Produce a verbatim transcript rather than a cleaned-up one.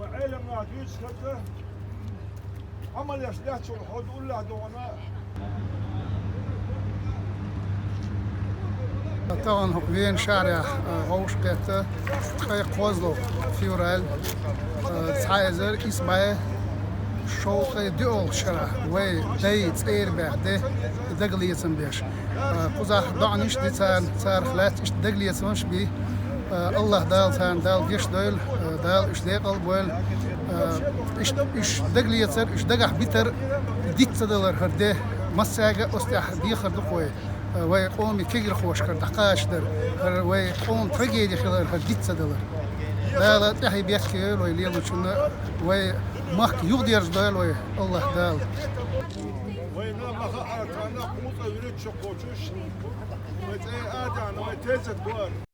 Ӏелам нах дуьйцу хӀета, Ӏамал еш лаьттачул хьо дуллехь догӀана. Тахана хӀокху Вена шахьарехь, а, вовшахкхетта ткъе кхозлагӀа февраль, а, цхьа эзар исс бӀе шовзткъе доьалгӀачу шарахь вай дай цӀера баьхна де дагалецам беш. А, кхузахь доӀанаш ди царна, царах лаьцна иштта дагалецамаш би. А, АллахӀ Дала царна Дала гечдойла, а, Дала уьш декъал а бойла. А, иштта уьш дагалецар, уьш дагахь битар диц ца далар хӀара де, массаьрга а оцу тӀехь дехар ду-кх вай. А, вай къоман кегирхошкара дӀакхачадар, хӀара вай къоман трагеди хилар хӀара диц ца далар. Дала тӀаьхье бехке йойла вай лелочунна, вай махка юхадерзадойла вай АллахӀ Дала. Вайна ма хаьара, тхьана кхузткъа вуьрхӀитта шо кхочуш, вай цӀе а даьхна, вай тезет бу ара.